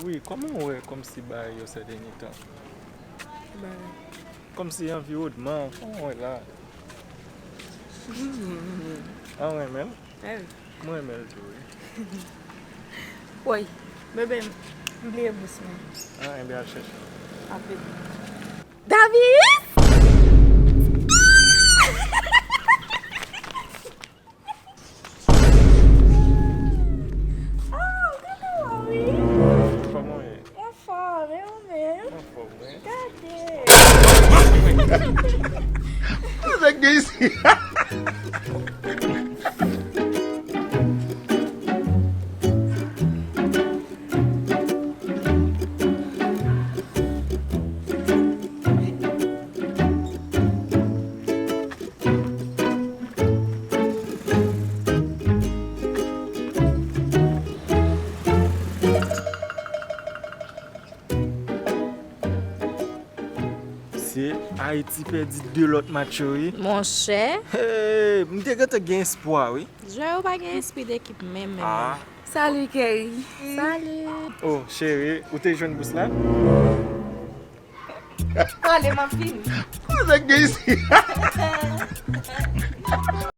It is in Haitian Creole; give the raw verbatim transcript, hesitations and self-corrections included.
Wi, kòman w wè kòmsi bagay yo sè dènye tan? Bagay. Kòmsi anviwònman an, kòman w wè la? An renmen l? Mwen renmen l tou, wi. Woy, bebe, m bliye bous mwen. An, enben al chèche l. Apre. Davis! Ah, ou gentan wè, wi. Kòman w ye? Anfòm, e ou menm? Anfòm, wi. Gade. Sa k gen isi? Se Ayiti pèdi de lòt match yo, wi. Monchè. Hey, m te gentan gen espwa, wi. Jwè yo pa gen espri dekip menm, menm, menm. Salut, Kerry. Salut. Oh, cheri, ou te jwenn bous la? Pale, m ap vini. Sa k gen isi?